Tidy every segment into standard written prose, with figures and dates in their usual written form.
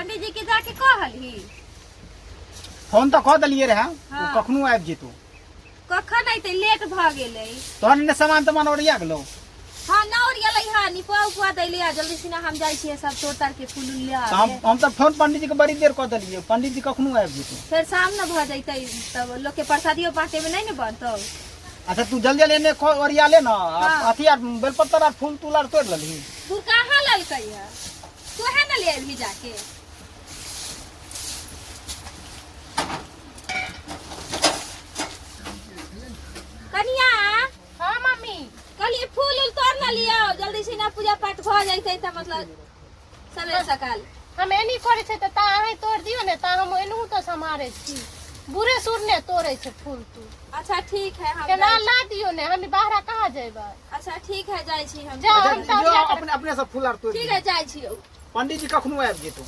पंडित जी के जाके कहलही फोन तऽ कऽ देलियै रहए ओ कखनो आबि जेतौ कखन अयतै लेट भऽ गेलै तोहर ने सामान तमान ओरिया गेलौ हाँ ना ओरियलै हँ निपा उपा दैले आ जल्दी सिना हम जाइ छियै सब तोड़ ताड़ के फूल उल ले तऽ हम आबे हम तऽ फोन पंडीजी के बड़ी देर कऽ देलियै पंडीजी कखनो आबि जेतौ फेर शाम न भऽ जैतै तब लोक के प्रसादियो बाँटे में नहीं ने बनतौ अच्छा तू जल्दी जल्दी एने ओरिया ले ना आ हाँ। अथी आर बेलपत्तर आर फूल तूल आर तोड़ि लेलही तू कहाँ ललकै है तू है ना ले अबही जाके कनिया हाँ मम्मी कहलिए फूल उल तोड़ ना लियो जल्दी से ना पूजा पाठ भऽ जैतै तऽ मतलब सवेर सकाल हम एनी करै छै तऽ ता अहीं तोड़ दियौ ने ता हम एनहु तऽ सम्हारै छी बूढ़े सूढ़ ने तोड़ै छै फूल तूल अच्छा ठीक है हम केना जाइ छी। ला दियौ ने हम बाहरा कहाँ जेबै अच्छा ठीक है जाइ छी हम जाओ अच्छा, हम तऽ जो ओरिया कऽ अपने अपने सब फूल आर तोड़ि ठीक लिअ। है जाइ छी पंडीजी कखनो आबि जेतौ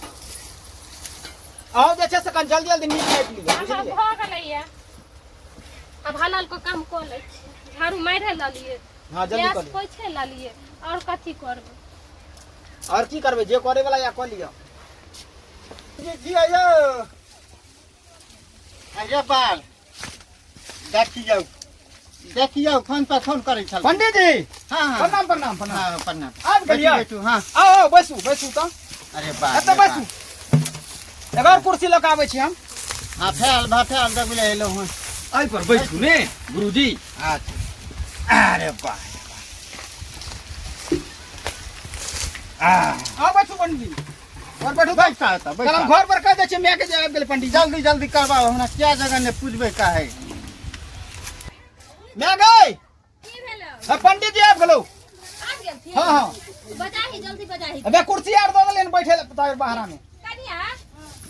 आउ जे छै से कनि जल्दी जल्दी नीक नापि लिअ हमरा बुझलियै भऽ गेलैया आब हलल के काम कऽ लै छी झाड़ू मारि लेलियै हँ जल्दी गैस कऽ लिअ पोछे लेलियै आओर कथी करबै आओर की करबै जे करे वाला या कऽ लिअ जी जी आयो अरे बाल देखियौ देखियौ फोन पर फोन करै छल पंडीजी हाँ हाँ प्रणाम प्रणाम प्रणाम हाँ प्रणाम आबि गेलियै बैठू बैठू हाँ आउ आउ बैसू बैसू तऽ अरे बाप एतऽ रे बैसू बाप। एगो आओर कुर्सी लऽ कऽ आबै छी हम हाँ फैल भा फैल दबले एलहुँ हँ एहि पर बैठू ने गुरुजी अच्छा अरे बाप आउ बैसू पंडीजी घर बैठू तऽ बैठा तऽ चल हम बैठा घर पर कहि दै छियै मायके जे आबि गेलै पंडीजी जल्दी जल्दी करबाओ हमरा क्या जगह ने पूछबै का है माय गई की भेलौ हाँ, पंडीजी आबि गेलौ आबि गेलथिन हाँ हाँ बजाही जल्दी बजाही अबे कुर्सी आर दऽ देलियनि बैठे लए ताबे बाहरा में कनिया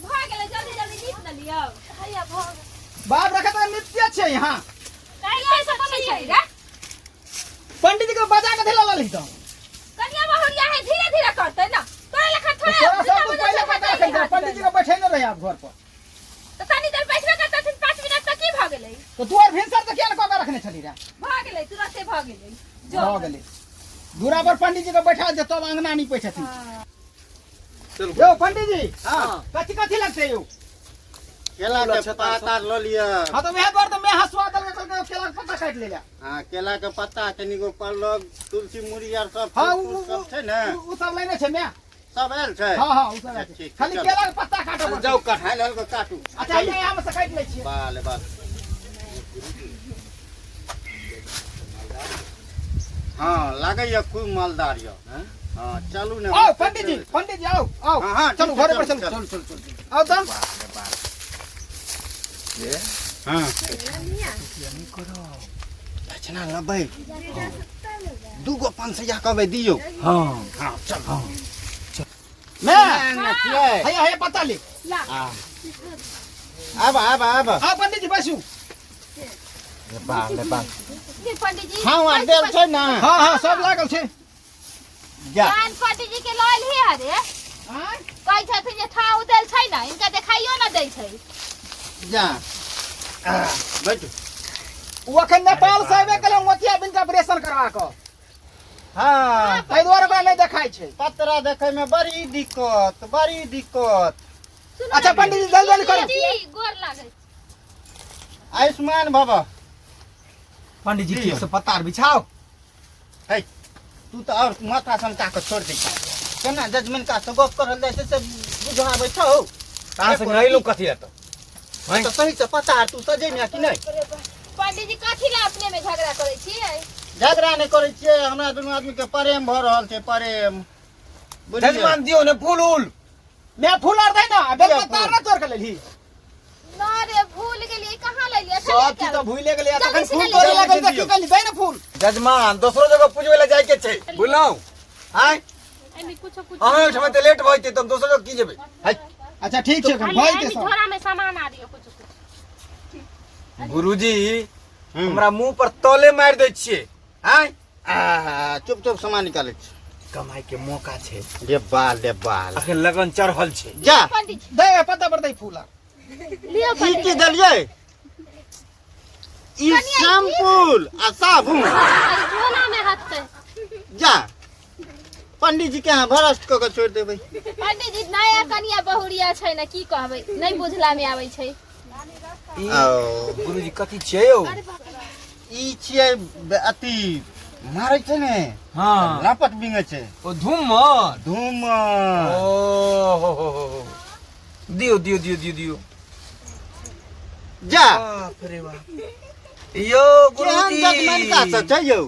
भऽ गेलै जल्दी जल्दी नीप ने लियौ हैया भऽ गेल बाप रखे तऽ नित्य छै यहाँ कनिया सब बोलै छै रे पंडीजी के बजा के धेला ललही तऽ कनिया बहुरिया है धीरे धीरे करतै ना तोरा लेखा थोड़े तोरा जूता सब कुछ बजै पहिले छै, पता रखै हाथ पंडीजी के बैठे ने रहे आब घर पर तऽ तनी देर बैठबे करतथिन 5 मिनट तऽ की भऽ गेलै तऽ तू आर भिनसर तऽ किया ने कऽ के रखने छली रे भऽ गेलै तुरते भऽ गेलै जो भऽ गेलै दूरा पर पंडीजी के बैठा दे तब अंगना नहीं पैठथिन चलू यौ पंडीजी हाँ कथी कथी लगतै यौ केला के पात आर लऽ लिअ हाँ तऽ वएह दुआरे तऽ मैं हंसुआ देलकै कहलकै केला के पत्ता काटि ले हाँ केला के पत्ता कनिगो पल्लव तुलसी मुरी आर सब हाँ फूल तूल सब छै ने उ सब लेने छै मैं सब आयल छै हाँ हाँ उ सब आयल छै। ठीक, खाली चलू। केला के पत्ता काटऽ पड़तै। जाउ काट हाल हाल के काटू अच्छा यहाँ यहाँ से काटि लै छियै बाल बाल हाँ लागैया खूब मालदार यऽ हाँ चलू ने आओ पंडीजी पंडीजी आओ आओ हाँ हाँ चलू ठीक छै, घरे पर चलू चलू चलू चलू आओ तऽ हाँ दक्षिणा लेबै दूगो पाँच सैया कहबै दियौ हाँ हाँ चल हाँ मैं छियै हैया हैया पत्ता ले ला आब आब आब आओ पंडीजी बैसू बाल रे बाल जी पंडीजी हाँ आर देल छै ने हाँ हाँ सब लागल छै जा जान पंडीजी के लयल ही अरे आँय? कहै छथिन जे ठाव देल छै ने इनका देखाइयो ना दै छै जा बैठ ओ अखन नेपाल से अयबे केलै मोतिया बिन के ऑपरेशन करवा कऽ हाँ ताहि दुआरे ओकरा नहि देखाइ छै पतरा देखै में बड़ी दिक्कत बड़ी दिक्कत सुनू अच्छा ने, पंडीजी जल्दी जल्दी करू जी गोर लागै छै। आयुष्मान भव पंडीजी ठीक से पत्ता आर बिछाओ है तू तऽ आओर माथा सनका कऽ छोड़ि दै छह केना जजमेनका से गप करल जाइ छै से बुझाबै छौ कहाँ से नहेलू कथी है तो तऽ सही से पता आर तू सजेमे कि नहि पंडीजी कथी ला अपने में झगड़ा करै छियै झगड़ा नहि करै छियै हमरा दुनू आदमी के प्रेम भऽ रहल छै प्रेम बुझलियै जजमान दियो ने फूल उल मैं फूल आर दै ना बेलपत्ता आर ना तोड़ के लेलही ना रे भूल गेलियै कहाँ लेलियै सब चीज तऽ भूले गेलियै जल्दी तखन से फूल ले तोड़े लिअ। लागल तऽ की कहली दै ना फूल जजमान दोसरो जगह पूजबै लए जाइके छै बुझलहुँ आँय एहिमे कुछो कुछो अहाँ ओहिठाम तऽ लेट भऽ जेतै तऽ हम दोसर जगह की जेबै है अच्छा ठीक छै एखन खाली भऽ जेतै एहिमे सब झोरा में सामान आ दियौ कुछो कुछ गुरुजी हमरा मुंह पर तले मारि दै छियै आँय आ चुप चुप सामान निकालै छी कमाई के मौका छै रे बाल रे बाल अखन लगन चढ़ल छै जा पंडीजी दै पत्ता पर दै फूल आर लिअ ई की देलियै ई शैम्पूल आ साबुन अरे झोला में हटते जा पंडित जी के अहाँ भ्रष्ट कऽ के छोड़ि देबै। पंडित जी नया कनिया बहुरिया छै ने, की कहबै, नहि बुझला में आबै छै। ई ओ गुरुजी कथी छियै यौ? ई छियै अथी मारै छै ने। हाँ। लपट बिंगे छै। ओ धूमर। धूम। ओ हो हो हो हो। दियौ दियौ दियौ दियौ दियौ। जा। बाप रे बाप। यौ केहन गुरुजी जजमनका सब छै यौ?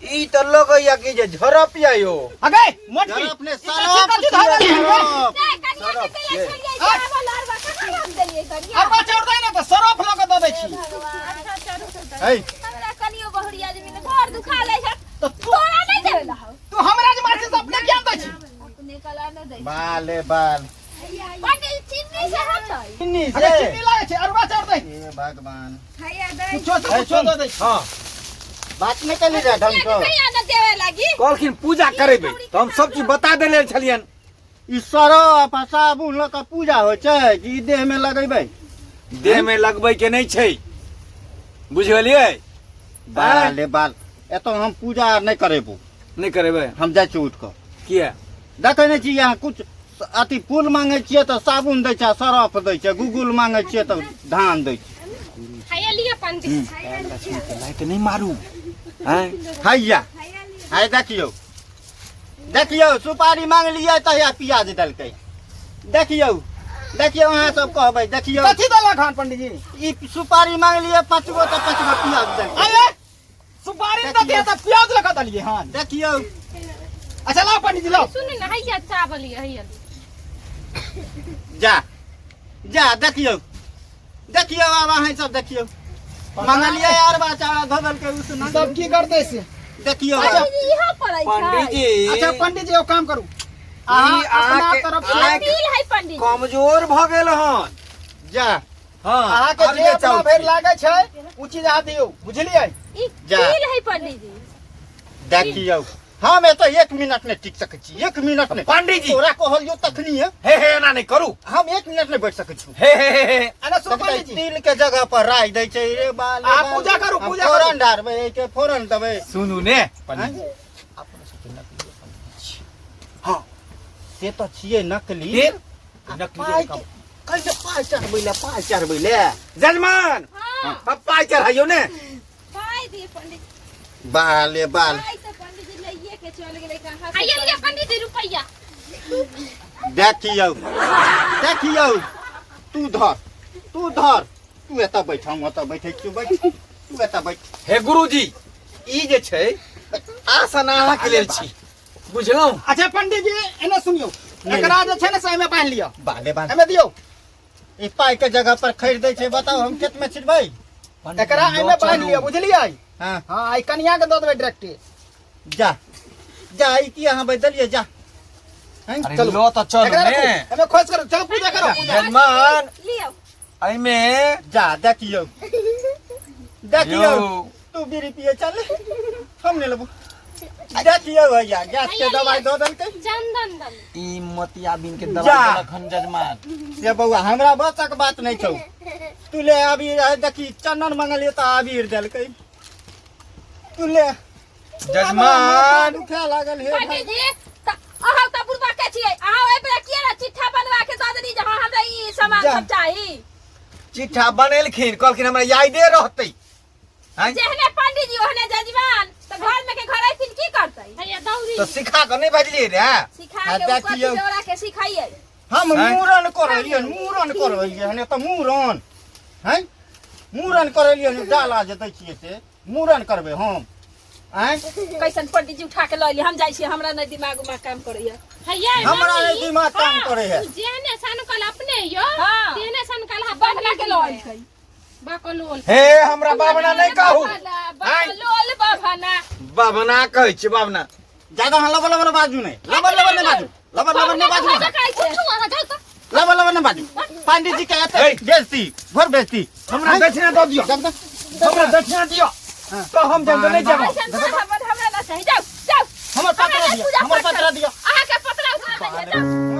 ई तऽ लगैया कि जे झरप या यौ। अगे मोटकी अपने ई सरप कथी धऽ देलियै छियै, रे? सरप। नहि, कनिया के तेल छलियै, चावल अरबा कहाँ रख देलियै कनिया? अरबा चाउर दै ने तऽ सरफ लऽ कऽ दऽ दै छी। अच्छा चलू तऽ है हमरा कनियो बहुरिया जमीन घर दुखा लै छै। तऽ तू तोरा नहि देबै लहौ। तू हमरा जे मारै छी से अपने ज्ञान दै छी। अपने कला नहि दै। बाले बाल। पंडित चीनी से होतै। चीनी अगे से। चीनी लागै छै, अरबा चाउर दै। हे भगवान। कुछो से कुछो दऽ दै छी। हाँ। बात नहि कली रे ढंग से। कहिया न देवे लागी? कहलखिन पूजा करेबै तऽ हम सब चीज बता देले छलियनि। ई सरफ आ साबुन लऽ कऽ पूजा होइ छै कि ई देह में लगेबै? देह में लगबै के नहि छै, बुझि गेलियै? बाले बाल, एतऽ हम पूजा आर नहि करेबो। नहि करेबै? हम जाइ छी उठि कऽ। किया? देखै नहि छी यहाँ कुछ अथी फूल मांगै छियै तऽ साबुन दै छै आ सरफ दै छै, गूगल मांगै छियै तऽ धान दै छै। हैया लिअ पंडित। लक्ष्मी के लाइट नहि मारू। आँय? हैया हाय देखियौ देखियौ, सुपारी मांगलियै तऽ हैया प्याज देलकै। देखियौ देखियौ, अहाँ सब कहबै देखियौ। कथी देलक हन पंडित जी? ई सुपारी मांगलियै 5 गो तऽ 5 गो प्याज देलकै। अरे सुपारी दऽ दियै तऽ प्याज लऽ कऽ देलियै हन। देखियौ। अच्छा लाउ पंडित जी लाउ। सुनू ने, हैया चावल लिअ, हैया लिअ। जा जा देखियौ देखियौ, आब अहाँ सब देखियौ, मंगलियै अरबा चावल धऽ देलकै उसना। सब की करतै से देखियौ। पंडित जी इहो पड़ै छै। पंडित जी अच्छा पंडित जी एगो काम करू, अहाँ ई अपना अहाँके- तरफ से अहाँके तिल है पंडित जी। कमजोर भऽ गेल हन। जा। हाँ, अहाँके आब जे जे अपना चाउर भरि छै। लागै छै ओ चीज अहाँ दियौ, बुझलियै? ई जा। तिल है पंडित जी। देखियौ, हम एतऽ 1 मिनट नहि टिक सकै छी, 1 मिनट नहि। पंडित जी। तोरा कहलियौ तखनी है। हे हे एना नहि करू। हम 1 मिनट नहि बैठ सकै छी। हे हे हे हे। अरे सुन पंडित जी, तिल के जगह पर राइ दै छै रे बाल। अहाँ पूजा करू, हम पूजा करू। फोरन डालबै, एहिके फोरन देबै। सुनू ने पंडित जी, अपना सबके नकली पंडित छी। हाँ। से तऽ छियै नकली। फिर आ नकली पाइ रकम। के- कैसे पाइ चढ़बै ले, पाइ चढ़बै ले। जजमान। हाँ। पाइ चढ़ाइयौ ने। पाइ दिए पंडित। बाले बाल। पाइ तऽ पंडित जी लइए के चल गेलै कहाँ से। हैया लिअ पंडित जी रुपैआ। देखियौ देखियौ, तू धर तू धर, तू एतऽ बैठ, हम ओतऽ बैठै छियौ, बैठ तू एतऽ बैठ। हे गुरुजी, ई जे छै आसन अहाँके लेल छी, बुझलहुँ? अच्छा पंडित जी एने सुनियौ, नहि। एकरा जे छै ने से एहिमे बान्हि लिअ। बाले बाल। एहिमे दियौ। ई पाइ के जगह पर खरीदै छै, बताउ हम खेत में छिटबै? एकरा एहिमे बान्हि लिअ, बुझलियै? हाँ। हाँ, आई कनिया के दऽ देबै डायरेक्टे। जा जा, ई की अहाँ बदलियै? जा। हैं? अरे चलू। लो तऽ चलू एकरा ने। रखू, एहिमे खोज करू, चलू पूजा करू। जजमान लियौ। एहिमे जा देखियौ देखियौ। यौ। तू बीड़ी पिए चल, हम नहि लेबो। देखियौ भैया, गैस के दवाई दऽ देलकै। चंदन दल। ई मोतियाबिन के जा। दवाई देलक हन जजमान। से बौआ, हमरा बसक बात नहि छौ। तू ले अबीर, आ देखी चंदन मंगलियै तऽ अबीर देलकै। तू ले। जजमान। दुखा लागल हे भाई। पंडित जी तऽ अहाँ तऽ बुढ़बा के छियै, अहाँ ओहि बेरा किया ने चिट्ठा बनवा के दऽ देली जे हाँ हमरा ई सामान जा। सब चाही? चिट्ठा बनेलखिन, कहलखिन हमरा यादे रहतै। आँय? जेहने पंडित जी ओहने जजमान, तऽ घर में के घर अइथिन की करतै? हैया दौरी। तऽ सिखा कऽ नहि भेजलियै रे? सिखा आ के ओ कथी देखियौ। जोड़ा के सिखाइयै। हम आँय? मूड़न करलियै, मूड़न करलियै हन तऽ मूड़न हैं, मूड़न करलियै हन, डाला जे दै छियै से मूड़न करबै हम। आँय? कैसन पंडित जी उठा के लऽ एलियै, हम जाइ छियै, हमरा नहि दिमाग उमाग काम करैया। हैया हमरा नहि दिमाग काम करै है। जेहने सनकल अपने यौ, हाँ। तेहने सनकल हा बाबना के लऽ एलकै। बकलोल। हे हमरा बाबना नहि कहू। आँय? बकलोल बाबना। बाबना कहै छियै, बाबना। ज्यादा अहाँ लबर लबर बाजू नहि, लबर लबर नहि बाजू, लबर लबर नहि बाजू, बाबना कहै छै। उठू अहाँ, जाउ तऽ। लबर लबर नहि बाजू। पंडित जी के एते हे। बेइज्जती, घोर बेइज्जती। हमरा दक्षिणा दऽ दियौ। देख देख। हमरा दक्षिणा दियौ तऽ हम जानि नहि जायब। ऐसन बाबन हमरा ना चाही, जाउ जाउ। हमर पत्र हमरा दिअ, पूजा हमर पाठ पत्र दिअ। अहाँके पत्र उठा दैया, जाउ।